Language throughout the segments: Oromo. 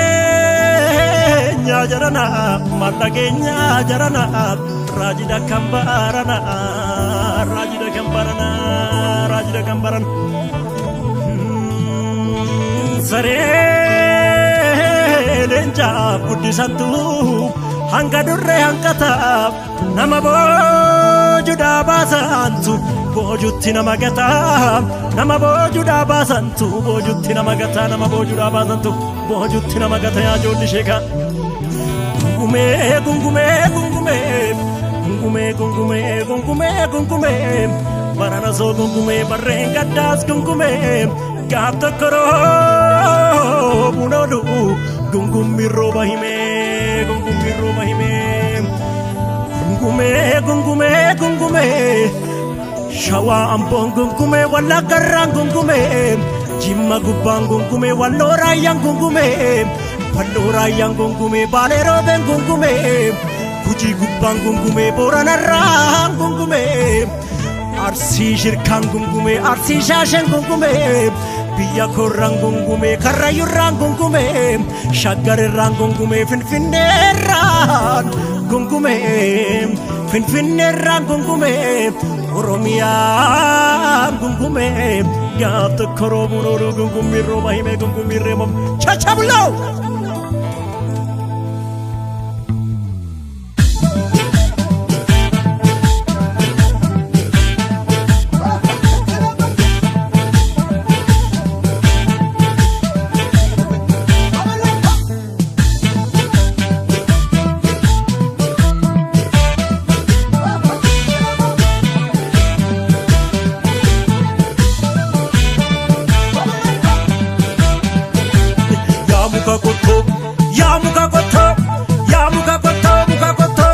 Dhageenya jarana, maal dhageenya jarana, raajida kan barana, raajida kan barana, raajida kan barana. Saree leencaa guddisantu hanga durree hanqataaf nama boojuudhaa baasantu boojutti nama gataa, nama boojuudhaa baasantu boojutti nama gataa, nama boojuudhaa baasantu boojutti nama gata. Yaa ijoolli sheekaa. Gungumee gungumee gungumee gungumee gungumee gungumee gungumee barana soo gungumee barreen gaddaas gungumee gaaf tokko roobuun oolu gungummi rooba himee gungummi rooba himee. Gungumee gungumee gungumee Shawaa Amboon gungumee, Wallaggarraan gungumee, Jimma gubbaan gungumee, Walloo Raayyaan gungumee, Walloo Raayyaan gungumee, Baalee Roobeen gungumee, Gujii gubbaan gungumee, Booranarraan gungumee, Arsii Shirkaan gungumee, Arsii Shaasheen gungumee, biyya korraan gungumee, Karrayyurraan gungumee, Shaggarirraan gungumee, Finfinneerraan gungumee, Finfinneerraan gungumee, Oromiyaan gungumee gaaf tokko roobuun oolu gungummiin rooba himee gungummiin reemam chachabuloo. Yaa muka qottoo, yaa muka qottoo, yaa muka qottoo, muka qottoo,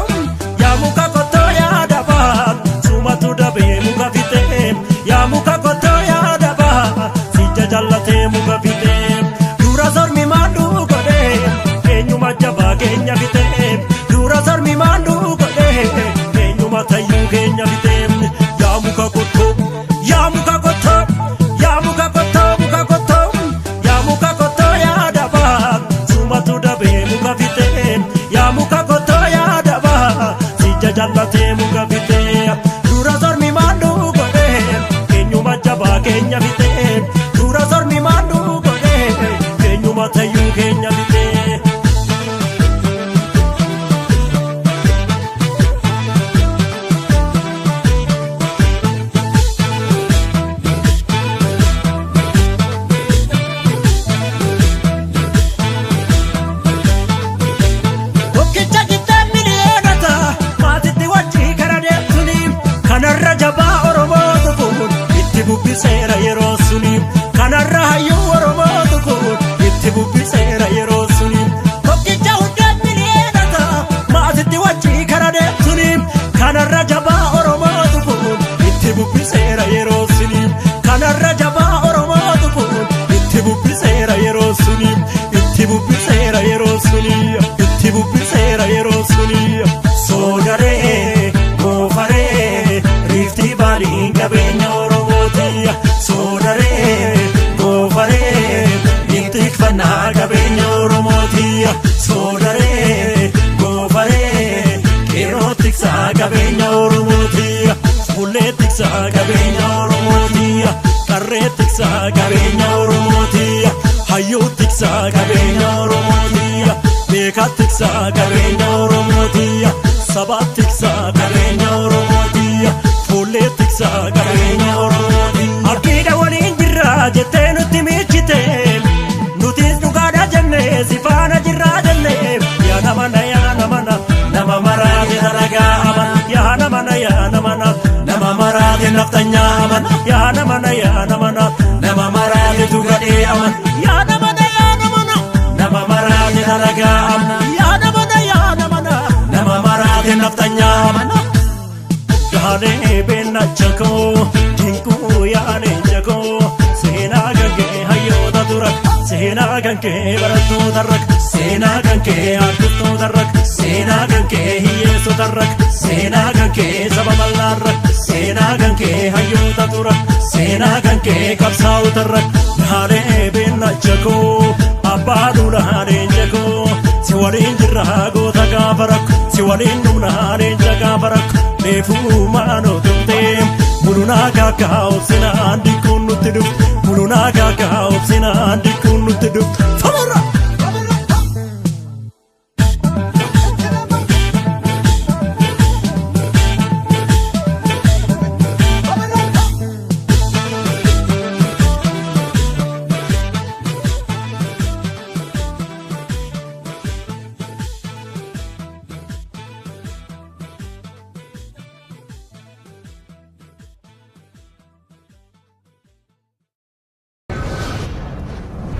yaa muka qottoo yaa dabaa, sumatu dabee muka fixee, yaa muka qottoo yaa dabaa, sija jallatee muka fixee, dura sormi maalluu godhee, eenyuma jabaa keenya fixee, dura sormi maalluu godhee, eenyuma tayyuu keenya fixee, yaa muka qottoo, yaa muka qottoo, yaa muka qottoo, muka qottoo, yaa muka qottoo yaa dabaa, sumatu dabee muka fixee, yaa muka qottoo yaa dabaa, sija jallatee muka fixee, dura sormi maalluu godhee, eenyuma jabaa keenya fixee, dura sormi maalluu godhee, eenyuma tayyuu keenya fixee. Tokkicha giddaan miliyoonata maatitti wajjii kara deemtuni, kanarra jabaa Oromootu kun itti bubbiseera yeroo suni, kanarra hayyuu Oromootu kun itti bubbiseera yeroo suni. Tokkicha hundeen miliyoonata maatitti wajjii kara deemtuni, kanarra jabaa Oromootu kun itti bubbiseera yeroo suni, kanarra jabaa Oromootu kun itti bubbiseera yeroo suni, itti bubbiseera yeroo suni, itti bubbiseera yeroo suni. Soodaree goofaree riiftii baaliin qabeenya Oromooti. Soodaree goofaree ittikfannaa qabeenya Oromooti. Soodaree goofaree qeerroo tiksaa qabeenya Oromooti. Fuullee tiksaa qabeenya Oromooti. Qarree tiksaa qabeenya Oromooti. Hayyuu tiksaa qabeenya Oromooti. Beekaa tiksaa qabeenya Oromooti. Sabaa tiksaa qabeenya Oromooti. Fuullee tiksaa qabeenya Oromooti. Abdiidha waliin jirra jettee nutti miichite. Nutis dhugaadha jenne si faana jirraa jenne. Yaa nama na, yaa nama na, nama maraate dalagaa aman. Yaa nama na, yaa nama na, nama maraate naftanyaa aman. Yaa nama na, yaa nama na, nama maraate tugadhee aman. Yaa nama na, yaa nama na, nama maraate dalagaa aman. Yaa nama na, yaa nama na, nama maraate naftanyaa aman. Gaalee beennacha koo dinquu yaalee jakoo, seenaa kan kee hayyoota dura, seenaa kan kee barattoota rak, seenaa kan kee artistoota rak, seenaa kan kee hiyyeessota rak, seenaa kan kee saba bal'aa rak, seenaa kan kee hayyoota dura, seenaa kan kee qabsaa'ota rak. Gaalee beennacha koo. Abbaa duulaa leenca koo, si waliin jirra goota gaafa rakko, si waliin dhumna leenca gaafa rakko. Reefuu maanoo turtee mulunaa kaakaa obsinaan dikkuun nutti dhuftu, mulunaa kaakaa obsinaan dikkuun nutti dhuftu.